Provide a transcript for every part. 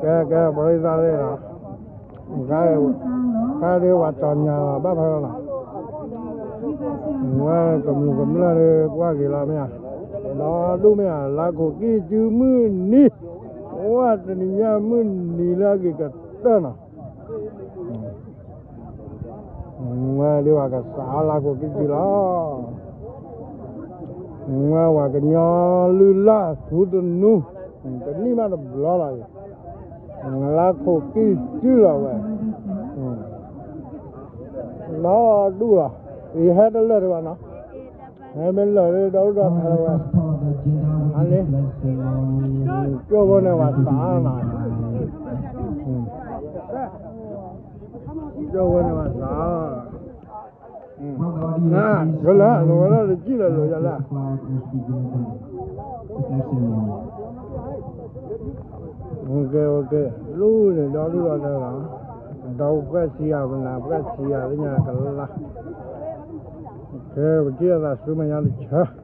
ကဲ ကဲ ပှၤသးလၢ တၢ်ဒုးဝဲ တၢ်ညီလီၤ ဘၣ်ဖဲလီၤနီၤ, ဝဲကမျူးကမျၢၢ်ဒီး ကွၢ်က့ၤလီၤမ့ၢ်ဧါ, ဒီဒူၣ်မ့ၢ်ဧါ, လါခိၣ်ကံၢ်စုမုၢ်နံၤ, ဝဲတနံၤညါမုၢ်နံၤလၢအဂ့ၤကတၢၢ်နီၤ, ဝဲဒုးဝဲကစးလါခိၣ်ကံၢ်စုလီၤ, ဝဲဝဲကညီလုၢ်လၢ်ထူသနူ, တနံၣ်ဘၣ်တဘျီလီၤ, လါခိၣ်ကံၢ်စုလီၤဝဲ, ဒီဒူၣ်လီၤ, ယဟဲတလၢာ်ဒံးဘၣ်နီၤ, ဟဲမ့ၢ်လၢာ်ဒီဒူၣ်ဒီထါလီၤဝဲ, အန့ၣ်, ကၠိဖိန့ၣ်ဝဲစးနီၤ, ကၠိဖိန့ၣ်ဝဲစး, လၢ လဝဲဒၣ်တကံၢ်လၢာ်လိာ်ယၤလၢ လူန့ၣ်ဒီဒူၣ်ဒီထါလီၤ, ဒီပှဲၤဆံးယၤပနၢ် ပှဲၤဆံးယၤလၢညါကလါ, ပထံၣ်အသးဆူမဲာ်ညါတဆၢ.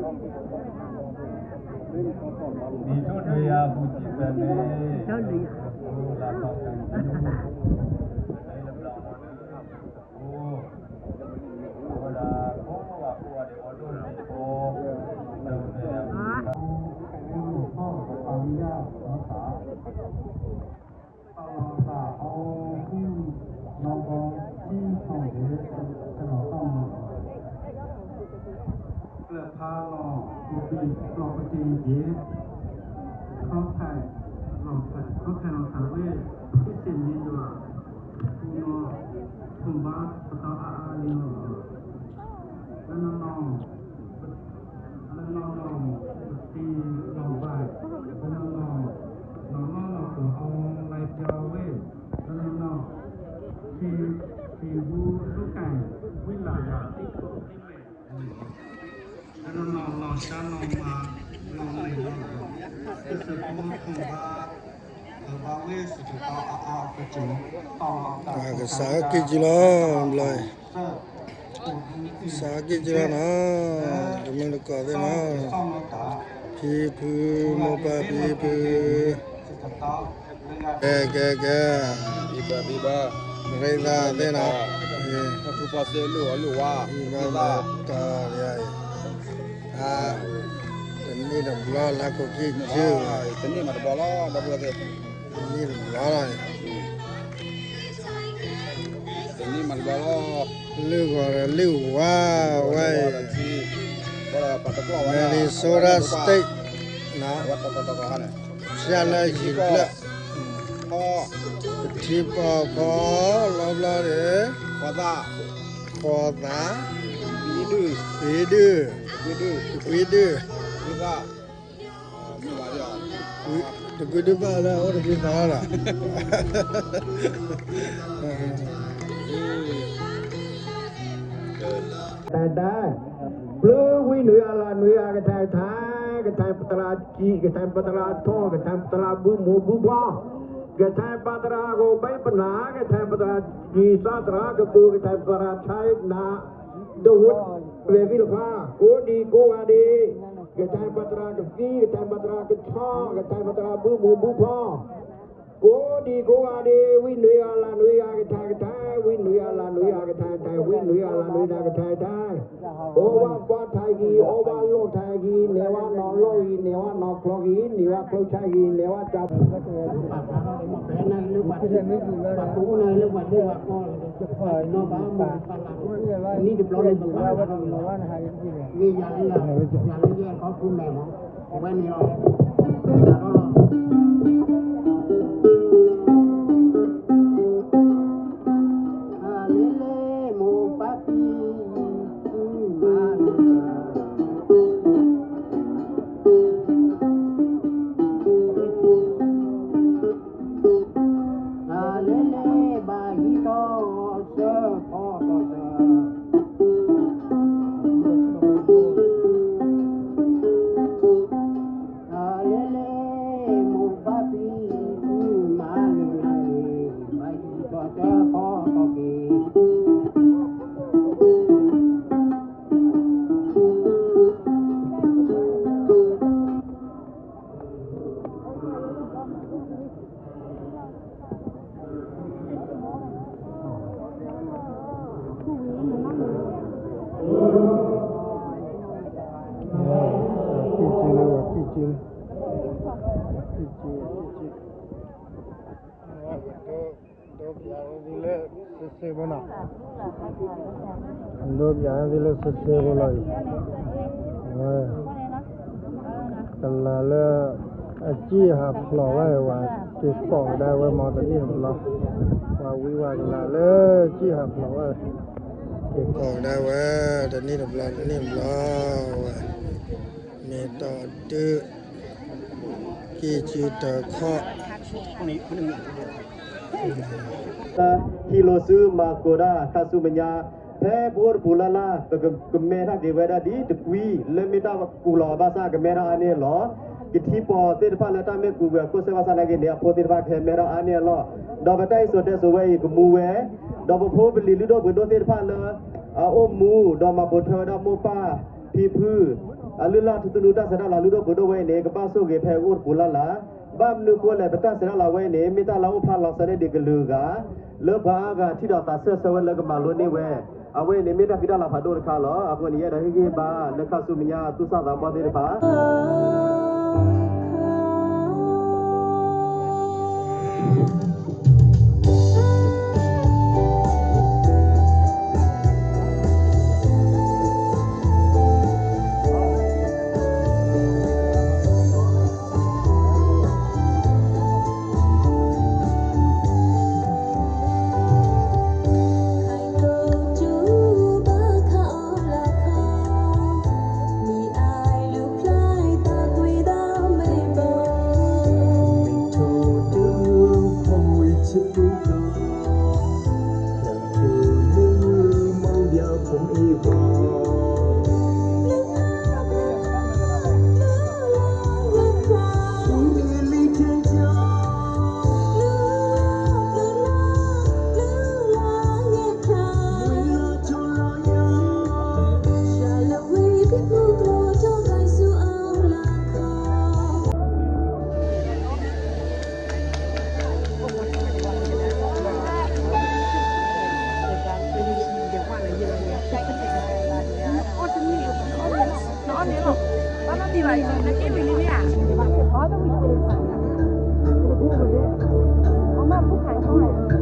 မ့ၢ်ထိၣ်ဒွဲယၤအပူၤစံးပၢၢ်န့ၣ်, လၢလီၤကံၢ်, အိၣ်ဝဲဒၣ်ကိးဂၤကိးဂၤဒဲး အီၤဒိၣ်န့ၣ်ကိး, ဒီးဝဲဒၣ် ပလီၤသးအီၤဃု, နီၢ်ကီၢ်ထံထီၣ်ဂဲၤ, တလီၤတၢ်မၤ, ကျၢၢ်ဖးလီၤပပံာ် လီၤပတ့ၢ်ယဲၢ်, ခီၣ်ဖး, ခီၣ်ဖးလီၤသးဝဲ, ဟံၣ်စ့ၣ်န့ၣ်ယွၤ, ပူနီၤ, ထိၣ်ဘါပတီၢ်အါအါလံလီၤ. လၢနီၢ်နီၢ် လၢနီၢ်နီၢ် ပတံၤလီၤဘၣ်, လၢနီၢ်နီၢ် နီၢ်နီၢ်လီၤပှီၤအီၤလါကၠီဝဲ, လၢနီၢ်နီၢ် ထံၣ်, ထံၣ်ဟူလိၣ်ကၣ် ဝံလၢယၤ, လၢနီၢ်နီၢ်လီၤဆါနီၢ်မၤ လီၤမုၢ်လီၤ, ကစၢၢ်ဖိထိၣ်ဘါ ဘါဝဲစကတီၢ်အါအါကစၢၢ်, ကစၢ်အက့ၢ်ကံလီၤ, ဘျီ, ကစၢ်အက့ၢ်ကံလီၤနီၤ, တမုၢ်တကိးသ့ၣ်နီၤ, ဖံဖု, မိၢ်ပၢ်ဖံဖု, ကဲ ကဲ ကဲ, ရ့သးသ့ၣ်နီၤ, တနံၣ်တဘျီလၢကိးက့ၢ်ကၠၢ, တနံၣ်မးတဘျီလီၤ, တနံၣ်တဘျီလီၤ, တနံၣ်မးတဘျီလီၤ, လုၢ်ဂီၤဒီးလုၢ်ဝါဝဲအံၤ, Minnesota State နီၤ, ဖၠၣ်လၢယံၤဖျၢၣ်, ပထံပီၢ်ဖီလီဘျီဒီး, ဃီသး, ဃီသး, ပဒုၣ်, ပဒုၣ်, တကွံဒုၣ်, တကွံဒုၣ်ဘၣ်လၢအိၣ်တကွံသးလီၤ, တၢ်ဒၣ်, ဘျုးဝံနွံဂၤလၢနွံဂၤကထါကထါ, ကထါပသရၣ်ကံ, ကထါပသရၣ်ထီ, ကထါပသရၣ်ဘုမိၢ်ဘုဖီ, ကထါပသရၣ်ဂီၤဘဲပနၢ်, ကထါပသရၣ်ကံသၣ်သရၣ်ကပူၤ, ကထါပသရၣ်ဆါနၤ, ဒဝဲဝဲၢ်ဖံလဖါ, ကိးဒံကိးဂၤဒဲး, ကထါပသရၣ်ကသံ, ကထါပသရၣ်ကဆီ, ကထါပသရၣ်ဘုမိၢ်ဘုဖီ ကိးဒံကိးဂၤဒဲး, ဝံနွံဂၤလၢနွံဂၤကထါကထါ, ဝံနွံဂၤလၢနွံဂၤကထါကထါ, ဝံနွံဂၤလၢနွံဂၤကထါကထါ, အီၣ်ဘၣ်ကွၢ်ထါဂံၤ, အီၣ်ဘၣ်လီၢ်ထါဂံၤ, နဲၣ်ဝဲနီၢ်လီၢ်ဂံၤ, နဲၣ်ဝဲနီၢ်ချီဂံၤ, နဲၣ်ဝဲကျိဆါဂံၤ, နဲၣ်ဝဲတၢ် ပာ်ဖျါထီၣ်က့ၤမ့ၢ်ဖဲနၤလၢပှၤထံ, ပှၤကိးနၤလၢပှၤထံပှၤကီၢ်, တနီၤဘၣ်မုၢ်တပာ်လၢ်, နံၣ်တဘျီလၢပပာ်ဖျါထီၣ်က့ၤမ့ၢ်, မ့ၢ်ယၤလၢယၤ, ယၤလၢယၤခီဖူမဲာ်မး, အဝဲန့ၣ်လီၤ, စးထီၣ်လီၤ. အလဲလဲမိၢ်ပၢ်ဖံဖုမၤလၢ အလဲလဲဘၣ်ဟံးထီၣ်စၢဖီထီၣ်စၢ, အလဲလဲမိၢ်ပၢ်ဖံဖုမၤလၢနၤန့ၣ်, ဘၣ်ဟံးထီၣ်စၢဖီထီၣ်က့ၤ ဒိပျးန့ၢ်သုလၢစ့စ့ဖိနီၤ, ဒိပျးန့ၢ်သုလၢစ့စ့ဖိလီၤအံၤ, ကလၤလၢ အစံၣ်ဟးဖျိးဝဲအံၤ ဝဲက့ၤကိးကဒါဝဲမ့ၢ်တနံၣ်တဘျီ, ပှၤဝံဝဲကလၤလၢစံၣ်ဟးဖျိးဝဲ, က့ၤကိးကဒါဝဲ တနံၣ်တဘျီ တနံၣ်တဘျီဝဲ, မ့ၢ်တီၢ်ဒုး က့ၤစုတခီၣ် ဟံၣ်လိာ်စုမၤကိၤတၢ်ခါဆူမဲာ်ညါ, ဖဲပအိၣ်တပူၤလၢ်လၢ် ပကမဲထီၣ်က့ၤဝဲဒၣ်ဒ်တကွံ လၢမ့ၢ်တၢ်ကူၣ်လီၤအီၤဘၣ်ဆၣ် ကမဲထီၣ်အါန့ၢ်အလီၢ်, ကထံပီၢ်သ့ၣ်တဖၣ်လၢတၢ်မ့ၢ်ကူးဝဲၤကွာ်စဲဘၣ်ဆၣ်နာ်က့န့ၣ် အဖိသ့ၣ်တဖၣ်ကဟဲမဲထီၣ်အါန့ၢ်အလီၢ်, ဒီးပတၢ်အ့ၣ်စိၤတဲစိၤဝဲအံၤကမူဝဲ, ဒီးပဖိပလံၤလုၢ်ဒိၣ်ပှ့ၤဒိၣ်သ့ၣ်တဖၣ်လၢ အအိၣ်မူ ဒီးမၤပိာ်ထွဲဝဲဒၣ်မိၢ်ပၢ် ဖံဖု အလုၢ်လၢ်ထူသနူတၢ်ဆဲးတၢ်လၤလုၢ်ဒိၣ်ပှ့ၤဒိၣ်ဝဲအံၤန့ၣ် ကဘၣ်ဆိၣ်ဂ့ၤဖဲအအိၣ်တပူၤလၢ်လၢ်. ဘၣ်မနုၤဃိလဲၣ် ပတၢ်ဆဲးတၢ်လၤဝဲအံၤန့ၣ် မ့ၢ်တၢ်လၢအအိၣ်ဖျါလီၤဆီန့ၢ်ဒံးကလုာ်အဂၤ လၢပှၤအါဂၤထံၣ်ဒီးသးဆၢဆၢဝဲလၢကမၤလိန့ၢ်ဝဲ. အဝဲအံၤန့ၣ်မ့ၢ်တၢ်ဃံတၢ်လၤဖးဒိၣ်တခါလီၤ. အဃိန့ၣ် ယအဲၣ်ဒိးဟ့ၣ်ဂံၢ်ဟ့ၣ်ဘါလၢခါဆူမဲာ်ညါသူၣ်စၢ်သးဘီၣ်သ့ၣ်တဖၣ် အီၣ်တမံၤလီၤ, နအီၣ်န့ၣ်လီၤ, ဘၣ်ဘၣ်တံၢ်ဘၣ်အံၤလီၤ, နက့ၢ်ဝံၤလံမ့ၢ်ဧါ, အီၣ်တမံၤလီၤ, အမၢ်ဘူၣ်ခါအံၤ